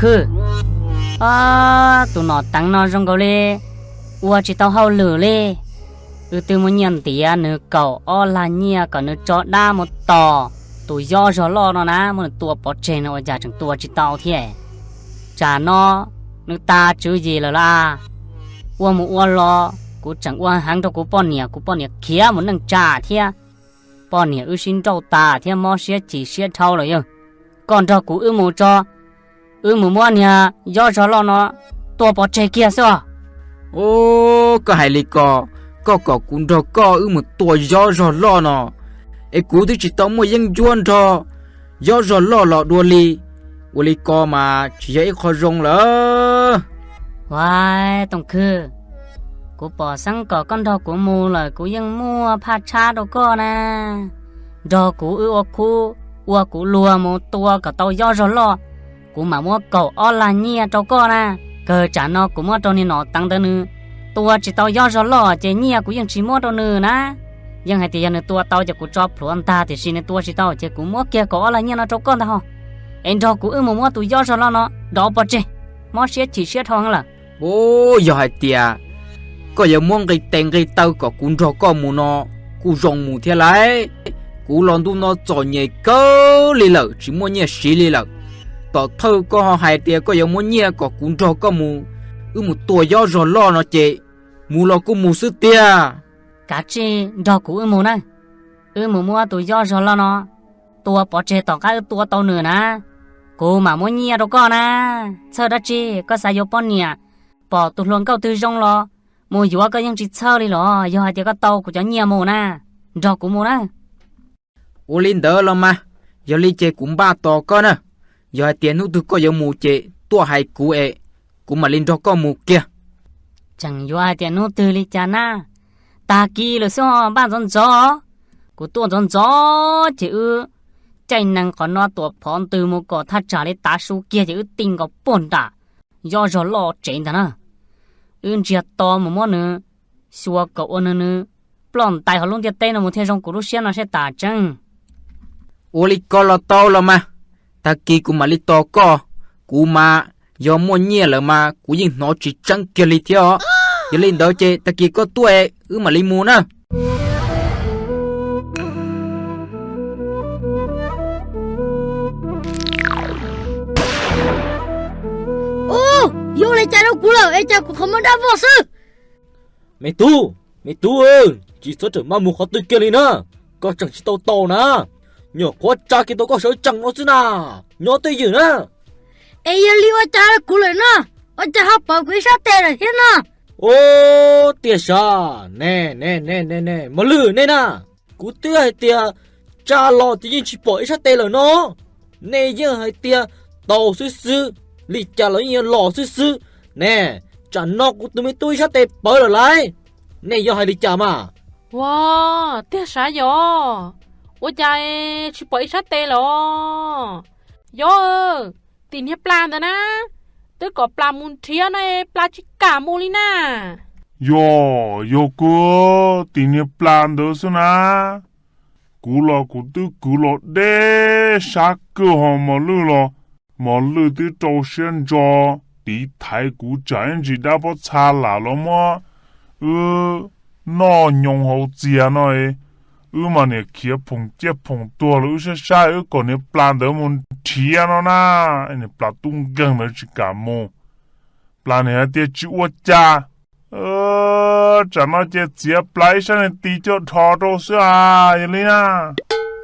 Khwb, tus nom teev no zoo nkaus li ua tsis tau hauj lwm li. Wb twb muab nyiaj ntiav nws kaum ob lag nyiaj kom nws tso dab mus tos tus Yob Zog Loj no na, muab nws tua pov tseg no ua cas tseem tua tsis tau thiab. Tsam no nws tas tswv yim lawm las. Ua mus ua los kuv tseem ua heev rau kuv poj niam, kuv poj niam khiav mus neej tsa thiab. Poj niam wb sib nrauj tas thiab mob siab chim siab dhau lawm yog. Koj nrog kuv wb mus tso, wb mus muab niag Yob Zog Loj no tua pov tseg kiag xwb os. Os, koj hais li ko, koj kom kuv nrog koj wb mus tua Yob Zog Loj no, es kuv twb tsis tau muaj yeeb ncuab nrog Yob Zog Loj los dua li. Ua li ko mas tsis yog ib qho zoo lawm. Ua, Tooj Khwb, kuv pom xeeb kom koj nrog kuv mus lawm kuv yeej muaj phaj tshab rau koj na. Nrog kuv wb ua khub ua kuv luag mus tua kom tau Yob Zog Loj, kuv mam muab kaum ob lag nyiaj rau koj na. Kawg tsam no kuv muab rau niag nom teev ntawd nws tua tsis tau Yob Zog Loj ces nyiaj kuv yeej tsis muab rau nws na. Yeej hais tias yog nws tua tau ces kuv tso plhuav ntag, tiam sis nws tua tsis tau ces kuv muab kiag kaum ob lag nyiaj no rau koj ntag ho. Es nrog kuv wb mus muab tus Yob Zog Loj no dov pov tseg, mob siab chim siab dhau heev lawm. Os, yog hais tias koj yuav muab nqi tes nqi taw kom kuv nrog koj mus no kuj zoo mus thiab lauj. Kuv los ntuj no txom nyem kawg li lawm, tsis muaj nyiaj siv li lawm. Tom thawj koj ho hais tias koj yuav muab nyiaj kom kuv nrog koj mus, wb mus tua Yob Zog Loj no ces mus los kuj mus xwb tiag. Kav tsij nrog kuv wb mus na, wb mus muab tus Yob Zog Loj no tua pov tseg tom qab wb tua tau nws na, kuv mam muab nyiaj rau koj na. Txhawj dab tsi, koj xav yuav poj niam, pom tus hluas nkauj twg zoo los mus yuav koj yeej tsis txhawj li los? Yog hais tias koj tau kuv cov nyiaj mus na, nrog kuv mus na. Ua li ntawd los mas, yog li ces kuv npaj tos koj na. Yog hais tias hnub twg koj yuav mus ces tuaj hais kuv es kuv mam li nrog koj mus kiag. Tseem yuav hais tias hnub twg li cas na? Tag kis lawm xwb ho npaj ntxov ntxov. Kuv tuaj ntxov ntxov ces wb caij nees qhov no tuam phov ntws mus kom thaj tsam li tav su kiag ces wb ti nkaus puag nram Yob Zog Loj tsev ntag na. Wb ntsiag to mus muab nws xyuas kom ua nws nws ploj ntais hauv lub ntiaj teb no mus thiaj zoo kuv lub siab no seb tas tseeb. Ua li ko los tau los mas, tag kis kuv mam li tos koj. Kuv mas yog muaj nyiaj lawm mas kuv yeej hnov tsis tseeb kiag li thiab os. Yog li ntawd ces tag kis koj tuaj es wb mam li mus na. Ub, yog li cas rau kuv lawm es cas kuv qhov muag daj vog xwb? Me tub, me tub, tsis txhob rawm maj mus qhov twg kiag li na. Koj tseem tsis tau taus na, nyuam qhuav tsa kiag tau koj sawv tsees no xwb na, nyob twj ywm na. Es yog li ua cas kuv lawm no, ua cas ho pov kuv ib sab tes lawm thiab no? Ub, tiag sav, ne ne ne ne ne, mos lwj nej na, kuv twb hais tias tsa los ces yeej tsis pom ib sab tes lawm no. Nej yeej hais tias taus xwb xwb, li cas los yeej yuav los xwb xwb ne. Tsam no kuv tus me tub ib sab tes pawv lawm lauj. Nej yuav hais li cas mas? Ua, tiag sav yog, ua cas tsis pom ib sab tes lawm? Yog, tim niag plas ntawd na, twb kom plas mus nrhiav na, plas tsis kam mus li na. Yog, yog kawg, tim niag plas ntawd xwb na. Kuv los kuv twb kwv los deb sab kawg ho mos lwj los, mos lwj twb rau siab ntso tiv thaiv kuv tsam ib ntsis dab pob txha lam los muab wb noj nyoos hauv txias no. Wb mas niam khiav phoom ciaj phoom tuag los wb saib saib wb kom niag plas ntawd mus nrhiav no na. Niag plas tub nkeeg ntawd tsis kam mus. Plas niam hais tias tsis ua cas. Tsam no ces txiav plas ib sab niag tis coj dhos rau xwb as, yog li na.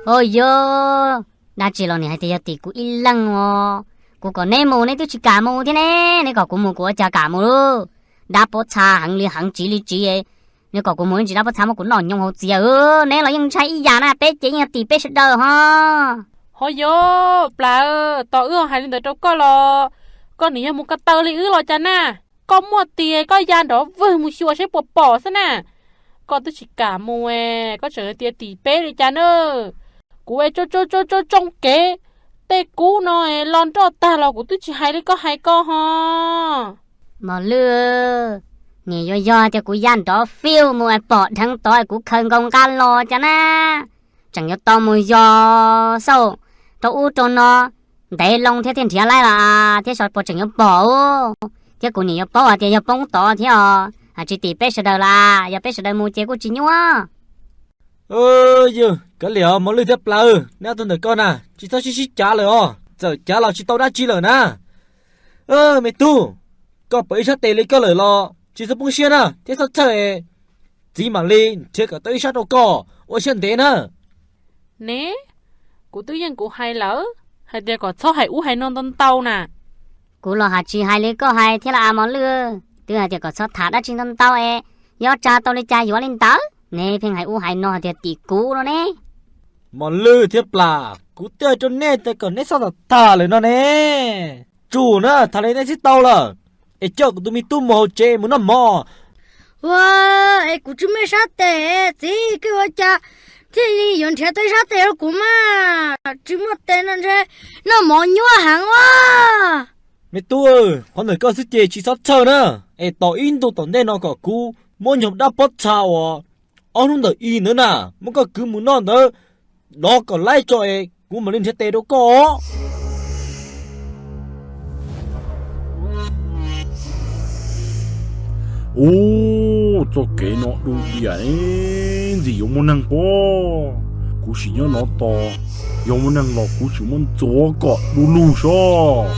Ho yog, dab tsi los niam hais tias yog tim kuv ib leeg os. Kuv kom neb mus neb twb tsis kam mus thiab ne, neb kom kuv mus kuv ua cas kam mus lauj. Dab pob txha heev li heev tsiv li tsiv, neb kom kuv mus ib ntsis dab pob txha muab kuv noj nyoos hauv txias. Neb los yeej ntshai ib yam na, peb ces yeej yog tim peb sawv daws ho. Ho yog, plas, tos wb hais li ntawd rau koj los koj nim yog mus ko taw li wb los cas na. Koj muaj tis koj ya nrov vwg mus xyuas seb puas pom xwb na. Koj twb tsis kam mus, koj tseem tias tim peb li cas na. Kuv es tsoo tsoo tsoo kev, tej kub no los nroj tag los kuv twb tsis hais li koj hais ko ho. Mos lwj, nim yuav yog tias kuv ya nrov fiu mus es pom dheev tod es kuv khaws nkaus nqa los cas na. Tseem yuav tau mus yos xauj rau ub rau no, Ntev loo thiab thiaj nrhiav laib los thiab xyov puas tseem yuav pom, thiab kuv nim yuav paub hais tias yog poob tod thiab os, hais tsis tim peb sawv daws los yog peb sawv daws mus ces kuj tsis nyuaj. Yog, kav liam, Mos Lwj thiab Plas, neb ob tug ntawm ko na tsis txhob sib sib cav lawm os, txawm cav los tsis tau dab tsi lawm na. Me tub, koj pom ib sab tes li koj lawm los tsis txhob poob siab na thiab txhob txhawj, txiv mam li nrhiav kom tau ib sab rau koj ua siab ntev na. Ne, kuv twb yeej kuv hais lawm hais tias kom txhob hais ub hais no ntau ntau na. Kuv los hais tsis hais li koj hais thiab los as Mos Lwj, twb hais tias kom txhob tham dab tsi ntau ntau es, yog tsa tau li cas yuav li ntawd, neb pheej hais ub hais no hais tias tim kuv no ne. Mos Lwj thiab Plas, kuv twb hais rau nej tias kom neb txhob tham tham lawm no ne. Tsum na, tham li nej twb tau lawm, es coj kuv tus me tub mus hauv tsev mus noj mov. Ua, es kuv tsis muaj sab tes, txiv, koj ua cas thiaj li yuav nrhiav tau ib sab tes rau kuv mas? Tsis muaj tes no ntshe noj mov nyuaj heev ua. Me tub, qhov ntawm koj xwb ces tsis txhob txhawj na, es tos ib ntu tom ntej no kom kuv muab nyuag dab pob txha uas ob hnub ntawm i ntawd na muab koj kwv mus noj ntawd, dov kom laib tso es kuv mam li nrhiav tes rau koj. Ub, txoj kev no du diam, ntxim yuav muaj neeg pob. Kuv sim nyob no tos, yog muaj neeg los kuv sim muab ntxuav kom du lug soj.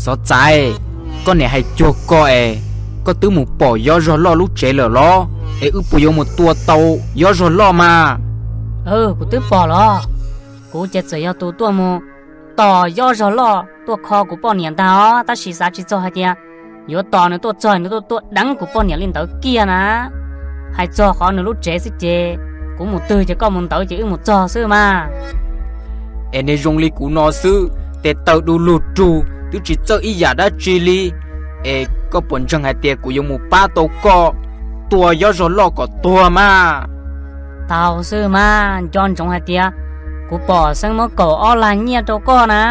Xov Txais, koj niam hais cuag koj es, koj twb mus pom Yob Zog Loj lub tsev lawm los? Es wb puas yuav mus tua tau Yob Zog Loj mas? Kuv twb pom los. Kuv ces txawm yog tus tuaj mus tos Yob Zog Loj tuaj kho kuv poj niam ntag os, tab sis xav tsis txog hais tias yuav tos nws tuaj txog nws tuaj tuaj deev kuv poj niam li ntawd kiag na. Hais txog qhov nws lub tsev xwb ces kuv mus twg ces koj mus ntawd ces wb mus txog xwb mas. Es nws zoo li kuv no xwb, tes taw du lug rug twb tsis txawj ib yam dab tsi li. Es koj puas ntseeg hais tias kuv yuav mus pab tau koj tua Yob Zog Loj kom tuag mas? Tau xwb mas, nco ntsoov hais tias kuv pom Xeeb muab kaum ob lag nyiaj rau koj na,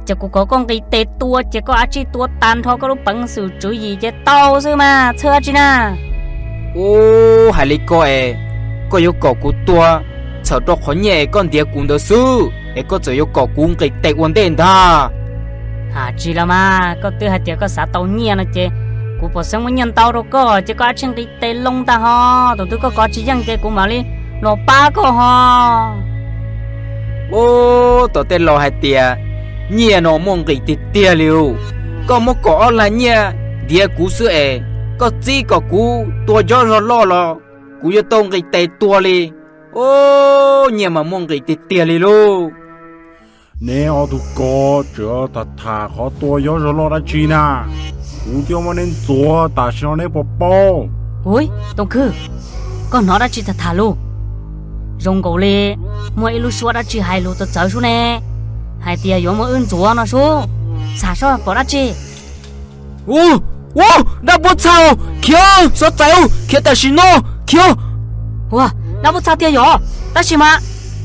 ces kuv kom koj nqis tes tua ces koj ab tsi tua tag nrho koj lub peev xwm tswv yim ces tau xwb mas, txhawj dab tsi na. Ub, hais li koj es, koj yuav kom kuv tua txhawm rau qhov nyiaj es koj ntiav kuv ntawd xwb es koj txawm yuav kom kuv nqis tes ua ntej ntag. Hais tsis los mas, koj twb hais tias koj xav tau nyiaj no ces kuv pom Xeeb muab nyiaj ntau rau koj ces koj ab tsi nqis tes loo ntag ho, tus twg koj kov tsis yeej ces kuv mam li los pab koj ho. Ub, tom tej laus hais tias nyiaj no muaj nqis tiag tiag li. Koj muab kaum ob lag nyiaj ntiav kuv xwb es, koj txib kom kuv tua Yob Zog Loj los kuv yuav tau nqis tes tua li. Ub, nyiaj mas muaj nqis tiag tiag li lauj. Neb ob tug ko tseem tham tham qhov tua Yob Zog Loj dab tsi na? Kuv twb muab neb ntxuav tam sim no neb puas paub? Ub, Tooj Khwb, koj hnov dab tsi tham tham lus? Zoo nkaus li muaj ib lub suab dab tsi hais lus txawv txawv sub ne, hais tias yuav muab wb ntxuav no sub. Xam seb pom dab tsi. Ub, ub, dab pob txha, khiav, Xov Txais, khiav tam sim no, khiav. Ua, dab pob txha tiag yom. Tab sis mas,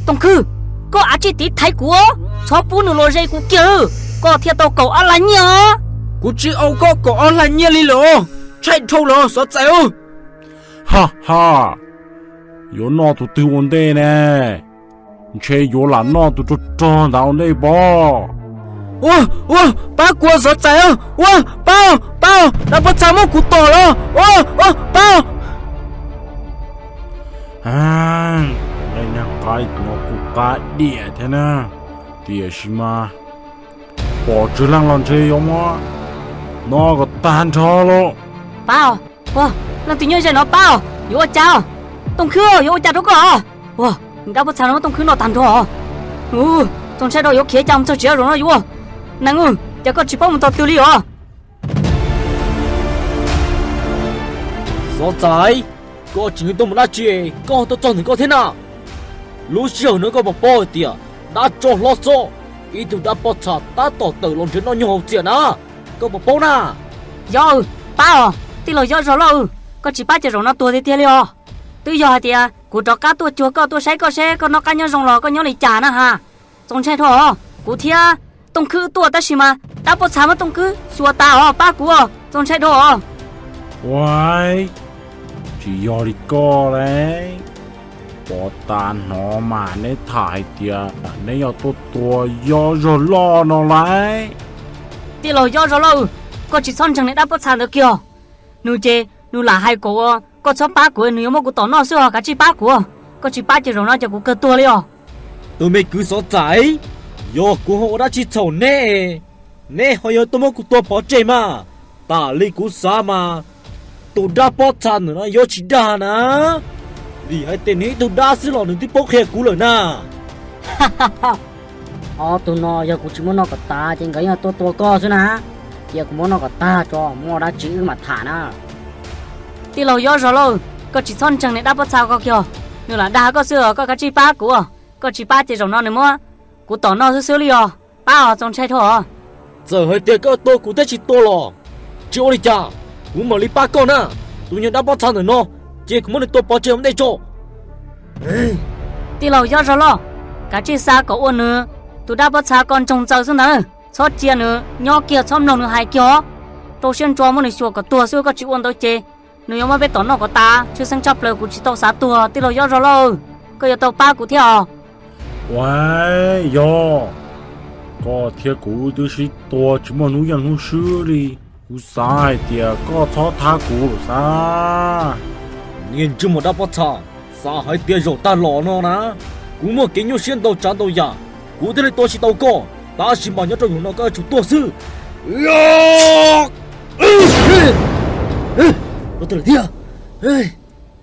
Tooj Khwb, koj ab tsi tiv thaiv kuv, txhob pub nws los ze kuv kiag, koj thiaj tau kaum ob lag nyiaj os. Kuv tsis au koj kaum ob lag nyiaj li lawm, tshaib dhau lawm Xov Txais. Ha ha, yuav noj tus twg ua ntej ne? Ntshe yuav lam noj tus rog rog ntawd ua ntej pob. Ua, ua, pab kuv Xov Txais, ua, pab, pab, dab pob txha muab kuv tom los, ua, ua, pab. Nqaij nag qaib no kuj qab diam thiab na, tiam sis mas pom tsw leej los ntshe yuav muab noj kom tag nrho lauj. Pab, ua, leej twg nyob ze no pab, yuav ua cas? Tooj Khwb, yuav ua cas rau koj? Ua, dab pob txha no muab Tooj Khwb noj tag nrho. Txaus ntshai rau, yuav khiav cas mus txog tsev zaum no yuav. Neeg, cas koj tsis paub mus tos twg li os? Xov Txais, koj tseem yuav tuaj mus dab tsi koj tuaj txog ntawm koj thiab na? Lub sij hawm no koj puas paub hais tias dab tsov hlob Xob, ib tug dab pob txha tab tom tawm los nrhiav noj nyoog hauv txias na, koj puas paub na? Yog, pab os, tij laug Yob Zog Loj, koj tsis pab ces zaum no tuag tiag tiag li os. Twb yog hais tias kuv rov qab tuaj cuag koj tuaj saib koj seb koj noj qab nyob zoo los koj nyob li cas na ha. Txaus ntshai dhau os, kuv thiab Tooj Khwb tuaj tab sis mas dab pob txha muab Tooj Khwb xyuas tas os, pab kuv os, txaus ntshai dhau os. Tsis yog li koj lauj. Pov tas hnov mas neb tham hais tias neb yog tuaj tua Yob Zog Loj no lauj. Tij laug Yob Zog Loj, koj tsis txhob ntseeg niag dab pob txha ntawd kiag. Nws ces nws lam hais kom ua koj txhob pab kuv, nws yuav muab kuv tom noj xwb os, kav tsij pab kuv. Koj tsis pab ces zaum no ces kuv kawg tuag li os. Tus me kwv Xov Txais, yog kuv ho ua dab tsi txhaum neb, neb ho yuav tuaj muab kuv tua pov tseg mas? Tas li kuv xav mas tus dab pob txha ntawm no yuav tsis dag na, vim hais tias nws ib tug dab xwb los nws twb paub qhia kuv lawm na. Ob tug no yog kuv tsis muab noj kom tas ces nkawd yeej tuaj tua koj xwb na. Cia kuv muab noj kom tag tso, muaj dab tsi wb mam tham na. Tij laug Yob Zog Loj, koj tsis txhob ntseeg niag dab pob txha ko kiag, nws lam dag koj xwb os, koj kav tsij pab kuv. Koj tsis pab ces zaum no nws muab kuv tom noj xwb xwb li os, pab os, txaus ntshai dhau os. Txawm hais tias koj tua kuv thiab tsis tua los tsis ua li cas, kuv mam li pab koj na. Tus nyuag dab pob txha ntawm no, cia kuv muab nws tua pov tseg ua ntej tso. Tij laug Yob Zog Loj, kav tsij xa kom ua nws tus dab pob txha ko ntsoog txaws xwb ntag, txhob cia nws nyob kiag, txhob mloog nws hais kiag os. Rau siab ntso muab nws xyuas kom tuag xwb, koj tsis ua ntawd ces nws yuav muab peb tom noj kom tas, tshwj xeeb tshaj plaws kuv tsis tau xav tuag. Tij laug Yob Zog Loj, koj yuav tau pab kuv thiab os. Ua, yog koj thiab kuv twb sib tua tsis muaj hnub yaj hnub swb li, kuv xav hais tias koj txhob thab kuv lawm xav. Niag ntsej muag dab pob txha, xav hais tias zaum tag los no na, kuv muaj kev nyuaj siab ntau tsav ntau yam, kuv thiaj li tua tsis tau koj, tab sis mas nyob rau zaum no koj yuav tsum tuag xwb.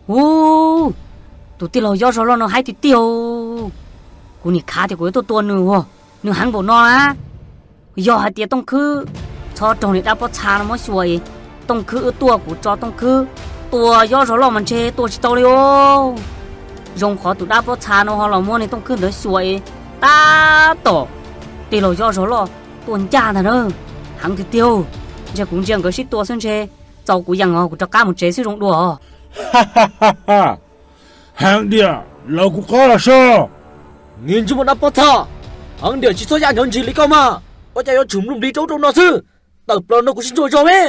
Ua, tus tij laug Yob Zog Loj no haib tiag tiag, kuv nim khav tias kuv yuav tuaj tua nws, nws heev npaum no na. Yog hais tias Tooj Khwb txhob raug niag dab pob txha no muab xyuas, Tooj Khwb wb tuaj kuv tso Tooj Khwb tua Yob Zog Loj mas ntshe tua tsis tau li os. Zoo qhov tus dab pob txha no ho los muab niag Tooj Khwb ntawd xyuas, tab tom tij laug Yob Zog Loj tuaj ncaj ntag na. Heev tiag tiag, ntshe kuv ntsia nkawd sib tua xwb ntshe txaus kuv yees os, kuv rov qab mus tsev xwb zoo dua. Heev diam, los kuv qab los soj. Niag ntsej muag dab pob txha, heev diam tsis txhob yaj ntsej ntsig li koj mas, ua cas yuav tsum mloog nplig rau rau no xwb. Tawm plaws no kuv sib ntsuas zog me.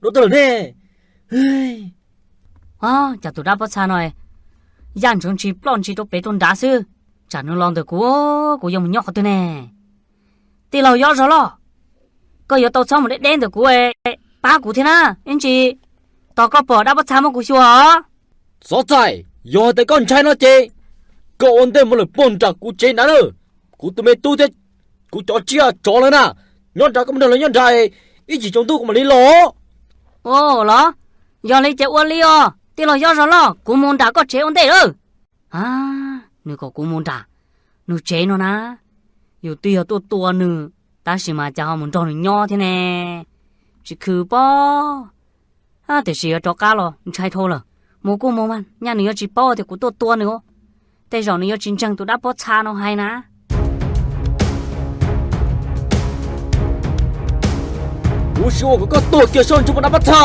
Dua tag lawm ne. Cas tus dab pob txha no yaj ntsej ntsig ploj ntsig rau pem rau nrad xwb, tsam nws los ntawm kuv, kuv yuav mus nyob qhov twg ne? Tij laug Yob Zog Loj, koj yuav tau txhob mus deb deb ntawm kuv, pab kuv thiab na, ib ntsis tos koj pom dab pob txha muab kuv xyuas os. Xov Txais, yog hais tias koj ntshai no ces koj ua ntej mus lawm puag nram kuv tsev nrad na. Kuv tus me tub thiab kuv cov tsiaj tsov lawm na, nyob nrad, koj mus nrog lawv nyob nrad, ib chim tsaus ntuj kuv mam li los. Ua los, yog li ces ua li os, tij laug Yob Zog Loj, kuv mus nram koj tsev ua ntej lawm. Nws kom kuv mus nram nws tsev no na, yus twb yog tuaj tua nws, tab sis mas cas ho mus nrog nws nyob thiab ne? Tsis khw pob. Tiam sis yuav rov qab los ntshai dhau lawm, mus kuj mus mas, nyaj nws yuav tsis paub tias kuv tuaj tua nws. Tej zaum nws yuav tsis ntseeg tus dab pob txha no hais na. Kuv sim ua kom koj tuag kiag soj ntsej muag dab pob txha.